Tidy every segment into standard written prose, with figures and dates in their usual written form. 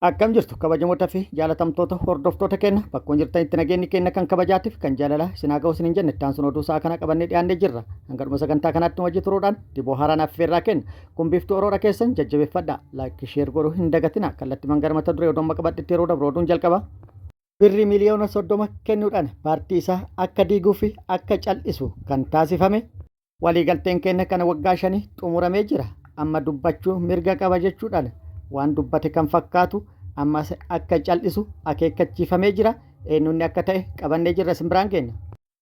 Akkam jirtu kabajamoota fi jaalatamtoota hordoftoota keenya bakkuma jirtanitti nageenyi keenya kan kabajaatiif kan jaalalaa isin haa ga'u isiniin jenne itti aansuun oduu sa'a kana qabannee dhiyaannee jirra. Hanga dhuma sagantaa kanaatti nu wajji turuudhaan diboo haaraan affeerraa kenna. Kun biiftuu oroodha keessan jajjabeeffadha. Like share godhuu hin dagatina. Kallattiman gara mata duree oduu amma qabadhetti yeroo dabru oduun jalqaba. Birrii miiliyoona 30 kennuudhaan paartii isaa akka diiguu fi akka cal'isu kan taasifame Waliigalteen keenya kan waggaa shanii xumuramee jira. Amma dubbachuu mirga qaba jechuudhaan waan dubbate kan fakkaatu ammas akka cal'isu akeekkachiifamee jira. Eenyunni akka ta'e qabannee jirra isin biraan geenya.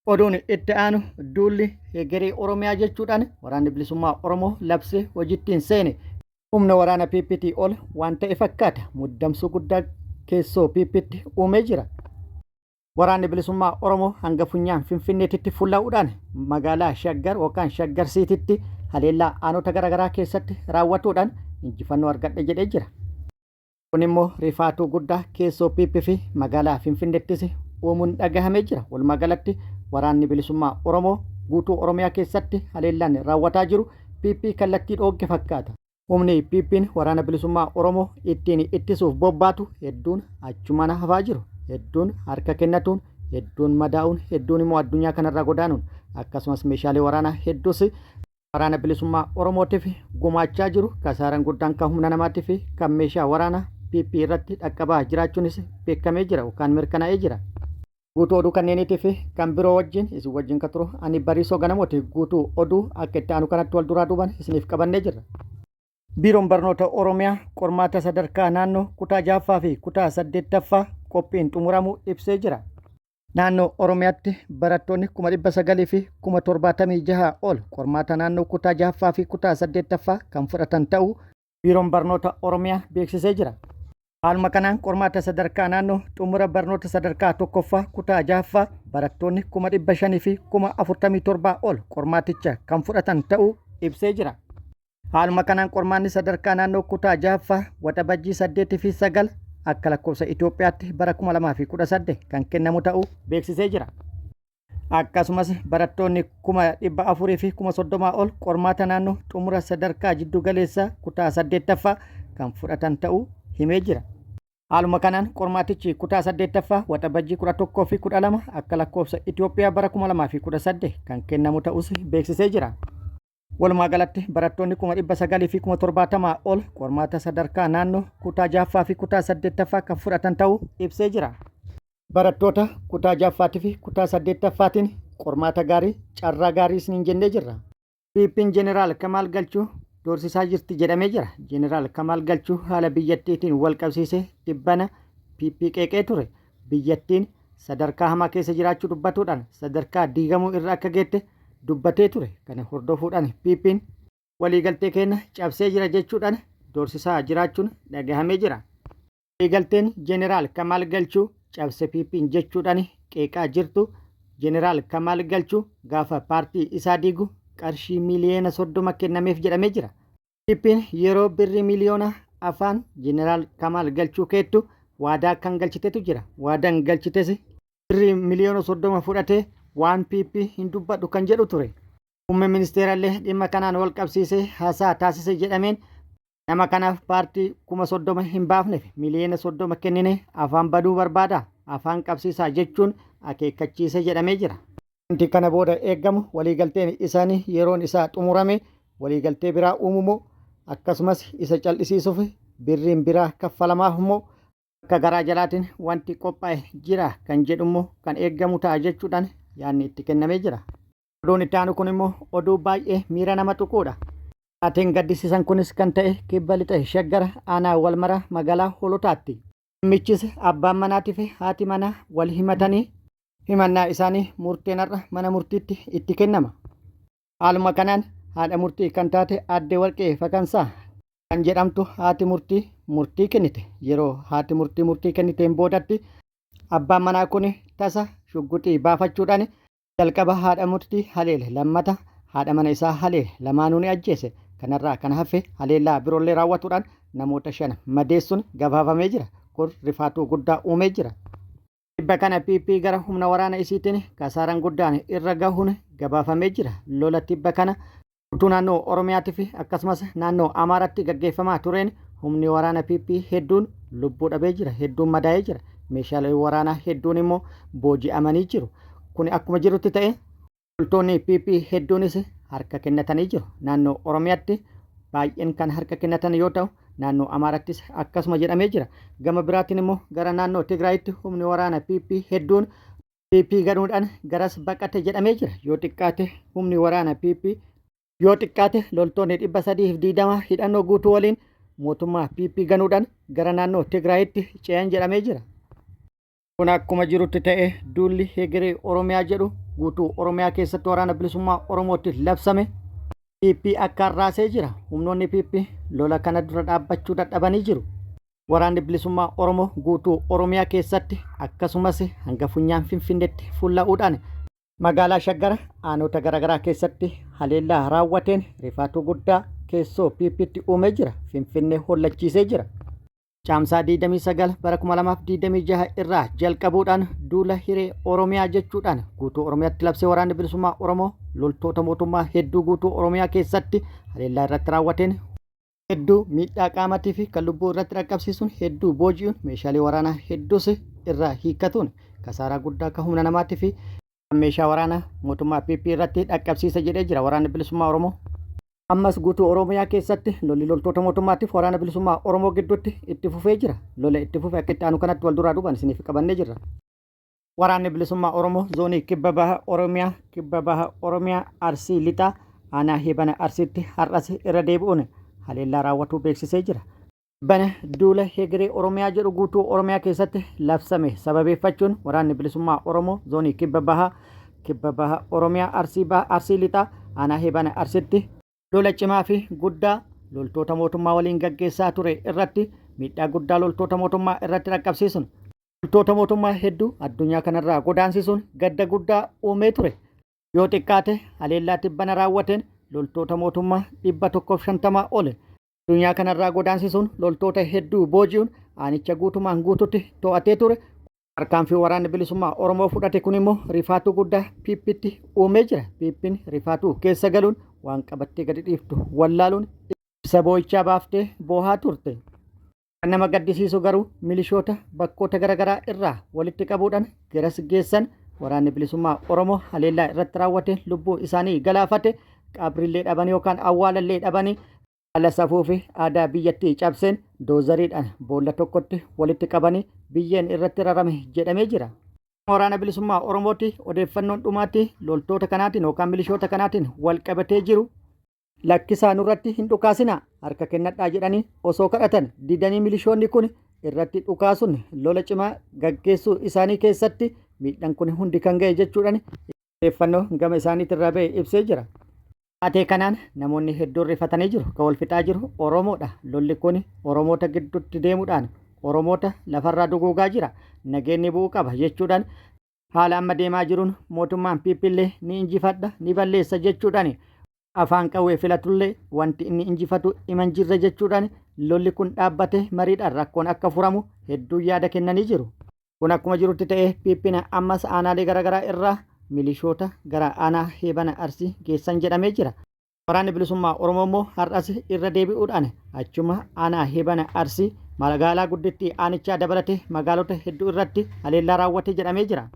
Oduun itti aanu duulli hegeree Oromiyaa jechuudhaan waraanni bilisummaa Oromoo labsee hojittiin seene humna waraana PPT ol waan ta'e fakkaata. Muddamsuu guddaa keessoo PPtti uumee jira. Waraanni Bilisummaa Oromoo hanga funyaan Finfinneetitti fulla'uudhaan magaalaa Shaggar yookaan Shaggar Siititti haleellaa aanota garaagaraa keessatti raawwatuudhaan injifannoo argadhe jedhee jira. Kun immoo rifaatuu guddaa keessoo PP fi magaalaa Finfinneettis uumuun dhagahamee jira. Walumaa galatti Waraanni Bilisummaa Oromoo guutuu Oromiyaa keessatti haleellaan raawwataa jiru PP kallattii dhoogge fakkaata. Humni PPn Waraana Bilisummaa Oromoo ittiin ittisuuf bobbaatu hedduun achumaan hafaa jiru. Hedduun harka kennatuun, hedduun madaa'uun, hedduun immoo addunyaa kanarraa godaanuun akkasumas meeshaalee waraanaa hedduus Waraana Bilisummaa Oromootiif gumaachaa jiru. Kasaaran guddaan kan humna namaatii fi kan meeshaa waraanaa PP irratti dhaqqabaa jiraachuunis beekamee jira yookaan mirkanaa'ee jira. Guutuu oduu kanneeniitii fi kan biroo wajjin isin wajjin ka turu ani Bariisoo Ganamooti. Guutuu oduu akka itti aanu kanatti wal duraa duuban isiniif qabannee jirra. Biiroon Barnoota Oromiyaa qormaata sadarkaa naannoo kutaa 6ffaa fi kutaa 8ffaa qophiin xumuramuu ibsee jira. Naannoo Oromiyaatti barattoonni 900,000 fi 76,000 ol qormaata naannoo kutaa 6ffaa fi kutaa 8ffaa kan fudhatan ta'uu Biiroon Barnoota Oromiyaa beeksisee jira. Haaluma kanaan qormaata sadarkaa naannoo xumura barnoota sadarkaa tokkoffaa kutaa jahaffaa barattoonni 500,000 fi 47,000 ol qormaaticha kan fudhatan ta'uu ibsee jira. Haaluma kanaan qormaanni sadarkaa naannoo kutaa jahaffaa Waxabajjii 8 fi 9 akka lakkoofsa Itoophiyaatti bara 2018 kan kennamu ta'uu beeksisee jira. Akkasumas barattoonni 430,000 ol qormaata naannoo xumura sadarkaa jiddu galeessaa kutaa 8ffaa kan fudhatan ta'uu himee jira. Haaluma kanaan qormaatichi kutaa 8ffaa Waxabajjii 11 fi 12 akka lakkoofsa Itoophiyaa bara 2018 kan kennamu ta'us beeksisee jira. Walumaa galatti barattoonni 970,000 ol qormaata sadarkaa naannoo kutaa 6ffaa fi kutaa 8ffaa kan fudhatan ta'uu ibsee jira. Barattoota kutaa 6ffaatii fi kutaa 8ffaatiin qormaata gaarii, carraa gaarii isiniin jennee jirra. PPn Jeneraal Kamaal Galchuu doorsisaa jirti jedhamee jira. Jeneraal Kamaal Galchuu haala biyyattiitiin wal qabsiisee tibbana PP qeeqee ture. Biyyattiin sadarkaa hamaa keessa jiraachuu dubbatuudhaan sadarkaa diigamuu irra akka geette dubbatee ture. Kana hordofuudhaan PPn waliigaltee keenya cabsee jira jechuudhaan doorsisaa jiraachuun dhagahamee jira. Waliigalteen Jeneraal Kamaal Galchuu cabse PPn jechuudhaan qeeqaa jirtu Jeneraal Kamaal Galchuu gaafa paartii isaa diigu qarshii miiliyoona 30 kennameef jedhamee jira. PPn yeroo birrii miiliyoona afaan Jeneraal Kamaal Galchuu keettu waadaa kan galchitetu jira. Waadaan galchites birrii miiliyoona 30 fudhatee waan PP hin dubbadhu kan jedhu ture. Muummeen ministeerallee dhimma kanaan wal qabsiisee haasaa taasise jedhameen Nama kanaaf paartii 30,000 hin baafneef miliyoona 30 kennine afaan baduu barbaada afaan qabsiisaa jechuun akeekkachiise jedhamee jira. Wanti kana booda eegamu waliigalteen isaanii yeroon isaa xumurame waliigaltee biraa uumu moo akkasumas isa cal'isiisuuf birriin biraa kaffalamaaf moo akka garaa jalaatiin wanti qophaa'e jira kan jedhummoo kan eegamu ta'a jechuudhaan yaadni itti kennamee jira. Oduun itti aanu kun immoo oduu baay'ee miira nama tuquudha. Taateen gaddisiisan kunis kan ta'e Kibba Lixa Shaggar aanaa Walmaraa magaalaa Hoolotaatti. Dhimmichis abbaan manaatii fi haati manaa wal himatanii himannaa isaanii murteen har'a mana murtiitti itti kennama. Haaluma kanaan haadha murtii kan taate aadde Warqee Fakansaa kan jedhamtu haati murtii murtii kennite. Yeroo haati murtii murtii kenniteen boodatti abbaan manaa kun tasa shugguxii baafachuudhaan Jalqaba haadha murtii haleele, lammata haadha mana isaa haleele, lamaanuu ni ajjeese. Kanarraa kan hafe haleellaa biroollee raawwatuudhaan namoota 5 madeessuun gabaafamee jira. Kun rifaatuu guddaa uumee jira. Tibba kana PP gara humna waraana isiitiin kasaaraan guddaan irra gahuun gabaafamee jira. Lola tibba kana guutuu naannoo Oromiyaatii fi akkasumas naannoo Amaaraatti gaggeeffamaa tureen humni waraana PP hedduun lubbuu dhabee jira, hedduun madaa'ee jira. Meeshaaleen waraanaa hedduun immoo booji'amanii jiru. Kuni akkuma jirutti ta'e loltoonni PP hedduunis harka kennatanii jiru. Naannoo Oromiyaatti baay'een kan harka kennatan yoo ta'u, naannoo Amaarattis akkasuma jedhamee jira. Gama biraatiin immoo gara naannoo Tigraayitti humni waraana PP hedduun PP ganuudhaan garas baqate jedhamee jira. Yoo xiqqaate humni waraana PP yoo xiqqaate loltoonni 320 hidhannoo guutuu waliin mootummaa PP ganuudhaan gara naannoo Tigraayitti ce'an jedhamee jira. Kun akkuma jirutti ta'e duulli hegeree Oromiyaa jedhu guutuu Oromiyaa keessatti waraana bilisummaa Oromootti labsame PP akkaan raasee jira. Humnoonni PP lola kana dura dhaabbachuu dadhabanii jiru. Waraanni bilisummaa Oromoo guutuu Oromiyaa keessatti akkasumas hanga funyaan Finfinneetti fulla'uudhaan magaalaa Shaggar aanota garaagaraa keessatti haleellaa raawwateen rifaatuu guddaa keessoo PPtti uumee jira. Finfinnee hollachiisee jira. Caamsaa 29 bara 2026 irraa jalqabuudhaan duula hiree Oromiyaa jechuudhaan guutuu Oromiyaatti labsee waraanni bilisummaa Oromoo loltoota mootummaa hedduu guutuu Oromiyaa keessatti haleellaa irratti raawwateen hedduu miidhaa qaamatii fi kan lubbuu irratti dhaqqabsiisuun hedduu booji'uun meeshaalee waraanaa hedduus irraa hiikkatuun kasaaraa guddaa kan humna namaatii fi meeshaa waraanaa mootummaa PP irratti dhaqqabsiisa jedhee jira waraanni bilisummaa Oromoo. Ammas guutuu Oromiyaa keessatti lolli loltoota mootummaatiif waraana bilisummaa Oromoo gidduutti itti fufee jira. Lola itti fufe akka itti aanu kanatti wal duraa duubaan isiniif qabannee jirra. Waraanni bilisummaa Oromoo zoonii kibba baha Oromiyaa, kibba baha Oromiyaa, Arsii Lixaa, aanaa Heebana Arsiitti har'as irra deebi'uun haleellaa raawwatuu beeksisee jira. Bana duula Hegeree Oromiyaa jedhu guutuu Oromiyaa keessatti labsame sababeeffachuun waraanni bilisummaa Oromoo zoonii kibba bahaa kibba baha Oromiyaa Arsii baha Arsii lixaa aanaa Heebana Arsitti lola cimaa fi guddaa loltoota mootummaa waliin gaggeessaa ture irratti miidhaa guddaa loltoota mootummaa irratti dhaqqabsiisuun loltoota mootummaa hedduu addunyaa kanarraa godaansisuun gadda guddaa uumee ture. Yoo xiqqaate haleellaa tibbana raawwateen loltoota mootummaa 150 ol addunyaa kanarraa godaansisuun loltoota hedduu booji'uun aanicha guutumaan guututti to'atee ture. Tarkaanfii waraanni bilisummaa Oromoo fudhate kun immoo rifaatuu guddaa PPtti uumee jira. PPn rifaatuu keessa galuun waan qabattee gadi dhiiftu wallaaluun ibsa boo'ichaa baaftee boohaa turte. Kan nama gaddisiisu garuu milishoota bakkoota garaagaraa irraa walitti qabuudhaan garas geessan waraanni bilisummaa Oromoo haleellaa irratti raawwate lubbuu isaanii galaafate qabrillee dhabanii yookaan awwaalallee dhabanii haala safuu fi aadaa biyyattii cabseen doozariidhaan boolla tokkotti walitti qabanii biyyeen irratti rarame jedhamee jira. Waraana bilisummaa Oromooti odeeffannoon dhumaatti loltoota kanaatiin yookaan milishoota kanaatiin wal qabatee jiru lakkisaa nurratti hin dhukaasinaa harka kennadhaa jedhanii osoo kadhatan didanii milishoonni kun irratti dhukaasuun lola cimaa gaggeessuu isaanii keessatti miidhaan kun hundi kan ga'e jechuudhaan odeeffannoo gama isaaniitirraa ba'e ibsee jira. Taatee kanaan namoonni hedduun rifatanii jiru. Kan wal fixaa jiru Oromoodha. Lolli kun Oromoota gidduutti deemuudhaan Oromoota lafarraa duguugaa jira. Nageenyi bu'uu qaba jechuudhaan haala amma deemaa jiruun mootummaan PP illee ni injifadha ni balleessa jechuudhaan afaan qawwee filatullee wanti inni injifatu iman jirre jechuudhaan lolli kun dhaabbate mariidhaan rakkoon akka furamu hedduu yaada kennanii jiru. Kun akkuma jirutti ta'ee PPn ammas aanaalee garaagaraa irraa milishoota gara aanaa Heebana Arsii geessan jedhamee jira. Waraanni bilisummaa Oromoo immoo har'as irra deebi'uudhaan achuma aanaa Heebana Arsii magaalaa guddittii aanichaa dabalatee magaalota hedduu irratti haleellaa raawwate jedhamee jira.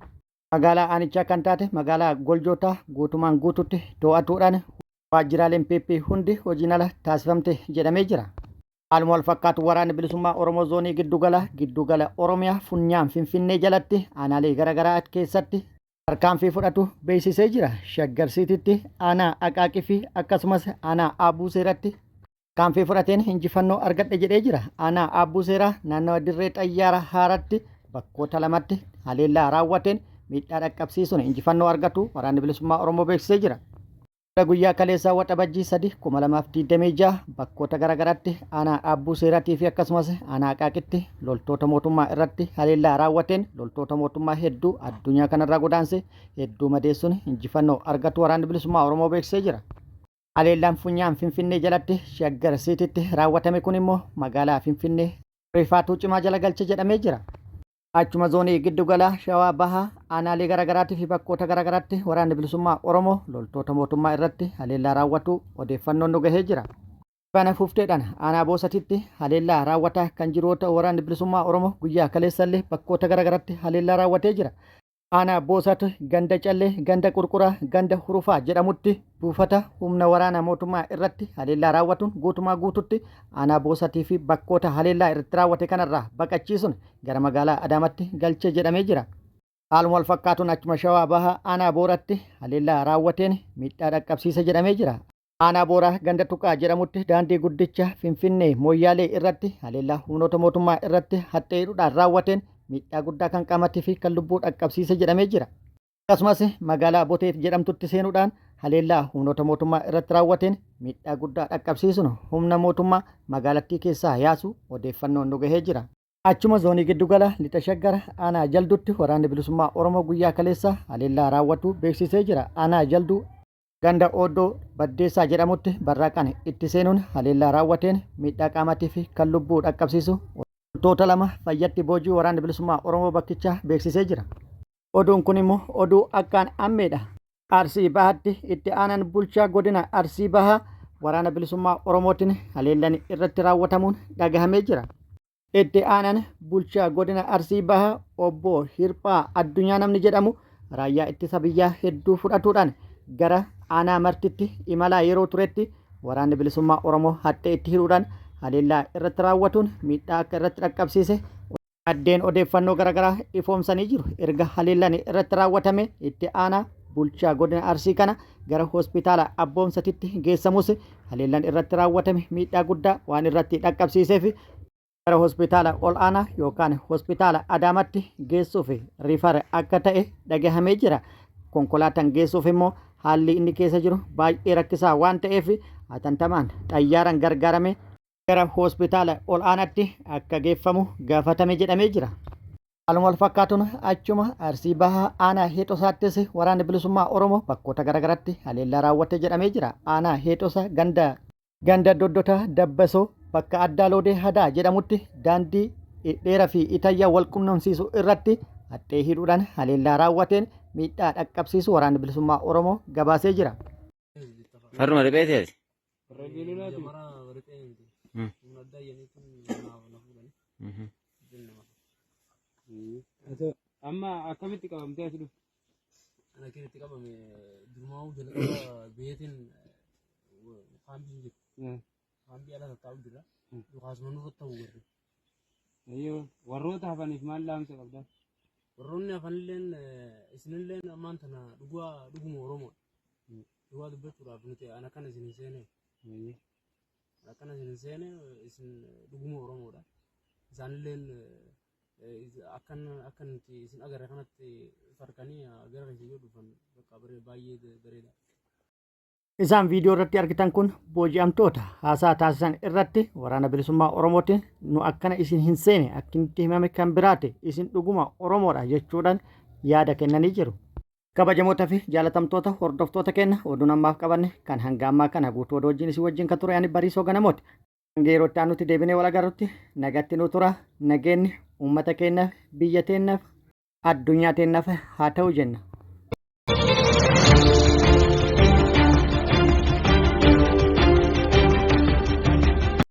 Magaalaa aanichaa kan taate magaalaa Goljootaa guutumaan guututti to'atuudhaan waajjiraaleen PP hundi hojiin ala taasifamte jedhamee jira. Haaluma wal fakkaatu waraanni bilisummaa Oromoo zoonii giddugala giddugala Oromiyaa funyaan Finfinnee jalatti aanaalee garaagaraa keessatti tarkaanfii fudhatu beeksisee jira. Shaggar Siititti aanaa Aqaaqii fi akkasumas aanaa Aabbuu Seeratti tarkaanfii fudhateen injifannoo argadhe jedhee jira. Aanaa Aabbuu Seeraa naannawa dirree xayyaara haaratti bakkoota lamatti haleellaa raawwateen miidhaa dhaqqabsiisuun injifannoo argatu waraanni bilisummaa Oromoo beeksisee jira. Guyyaa kaleessaa Waxabajjii 3, 2026 bakkoota garaagaraatti aanaa Aabbuu Seeratii fi akkasumas aanaa Aqaaqitti loltoota mootummaa irratti haleellaa raawwateen loltoota mootummaa hedduu addunyaa kanarraa godaanse hedduu madeessuun injifannoo argatu waraanni bilisummaa Oromoo beeksisee jira. Haleellaan funyaan Finfinnee jalatti Shaggar Siititti raawwatame kun immoo magaalaa Finfinnee rifaatuu cimaa jala galche jedhamee jira. Achuma zoonii giddugala Shawaa Bahaa aanaalee garaagaraatii fi bakkoota garaagaraatti waraanni bilisummaa Oromoo loltoota mootummaa irratti haleellaa raawwatu odeeffannoon nu gahee jira. Bana fufteedhaan aanaa Boosatitti haleellaa raawwataa kan jiru yoo ta'u waraanni bilisummaa Oromoo guyyaa kaleessallee bakkoota garaagaraatti haleellaa raawwatee jira. Aanaa Boosat ganda Callee, ganda Qurquraa, ganda Hurufaa jedhamutti buufata humna waraana mootummaa irratti haleellaa raawwatuun guutumaa guututti aanaa Boosatii fi bakkoota haleellaa irratti raawwate kanarraa baqachiisuun gara magaalaa Adaamatti galche jedhamee jira. Haaluma wal fakkaatuun achuma Shawaa Bahaa aanaa Booratti haleellaa raawwateen miidhaa dhaqqabsiise jedhamee jira. Aanaa Booraa ganda Tuqaa jedhamutti daandii guddicha Finfinnee Mooyyaalee irratti haleellaa humnoota mootummaa irratti haxxee hidhuudhaan raawwateen miidhaa guddaa kan qaamatii fi kan lubbuu dhaqqabsiise jedhamee jira. Akkasumas magaalaa Boteet jedhamtutti seenuudhaan haleellaa humnoota mootummaa irratti raawwateen miidhaa guddaa dhaqqabsiisuun humna mootummaa magaalattii keessaa yaasuu odeeffannoon nu gahee jira. Achuma zoonii giddugala lixa Shaggar aanaa Jalduutti waraanni bilisummaa Oromoo guyyaa kaleessa haleellaa raawwatuu beeksisee jira. Aanaa Jalduu ganda Ooddoo Baddeessaa jedhamutti barraaqaan itti seenuun haleellaa raawwateen miidhaa qaamaatii fi kan lubbuu dhaqqabsiisu loltoota 2 fayyatti booji'uu Waraanni Bilisummaa Oromoo bakkichaa beeksisee jira. Oduun kun immoo oduu akkaan ammeedha. Arsii Bahaatti itti aanaan bulchaa godina Arsii Bahaa Waraana Bilisummaa Oromootiin haleellaan irratti raawwatamuun dhagahamee jira. Itti aanaan bulchaa godina Arsii Bahaa obbo Hirphaa Addunyaa namni jedhamu raayyaa ittisa biyyaa hedduu fudhatuudhaan gara aanaa Martitti imalaa yeroo turetti waraanni bilisummaa Oromoo haxxee itti hidhuudhaan haleellaa irratti raawwatuun miidhaa akka irratti dhaqqabsiise maddeen odeeffannoo garaagaraa ifoomsanii jiru. Erga haleellaan irratti raawwatame itti aanaa bulchaa godina Arsii kana gara hospitaala Abboomsatitti geessamus haleellaan irratti raawwatame miidhaa guddaa waan irratti dhaqqabsiiseef gara hospitaala ol'aanaa yookaan hospitaala Adaamatti geessuuf rifar akka ta'e dhagahamee jira. Konkolaataan geessuuf immoo haalli inni keessa jiru baay'ee rakkisaa waan ta'eef hatantamaan xayyaaraan gargaaramee gara hospitaala ol'aanaatti akka geeffamu gaafatame jedhamee jira. Haaluma wal fakkaatuun achuma Arsii Bahaa aanaa Heexosaattis waraanni bilisummaa Oromoo bakkoota garaagaraatti haleellaa raawwate jedhamee jira. Aanaa Heexosa ganda ganda Doddotaa Dabbasoo bakka addaa Loodee Hadaa jedhamutti daandii dheeraa fi Itayyaa wal qunnamsiisu irratti haxxee hidhuudhaan haleellaa raawwateen miidhaa dhaqqabsiisu waraanni bilisummaa Oromoo gabaasee jira. Farruma riphee teeti. Amma akkamitti qabamtee as dhufte? Ana keetti qabame durmaa'uu jalqaba beetiin kaambii jiru. Kaambii ala tattaa'u jira. Dhukaasuma nurra ta'u garri. Ayyoo warroota hafaniif maal dhaamsa qabda? Warroonni hafanilleen isinilleen ammaan tana dhugaa dhuguma Oromoodha. Dhugaa dubbachuudhaaf nuti ana kana isin hin seene. Ana kana isin hin seene isin dhuguma Oromoodha. Isaanilleen akkan akka nuti isin agarre kanatti farkanii gara keessa yoo dhufan bakka baay'ee bareeda. Isaan viidiyoo irratti argitan kun booji'amtoota haasaa taasisan irratti waraana bilisummaa Oromootiin nu akkana isin hin seene akki nutti himame kan biraati isin dhuguma Oromoodha jechuudhaan yaada kennanii jiru. Kabajamoota fi jaalatamtoota hordoftoota keenya oduun ammaaf qabanne kan hanga ammaa kana guutuu oduu wajjin isin wajjin kan ture ani Bariisoo Ganamooti. Hanga yeroo itti aanutti deebinee wal agarrutti nagatti nu tura nageenni uummata keenyaaf biyya teenyaaf addunyaa teenyaaf haa ta'u jenna.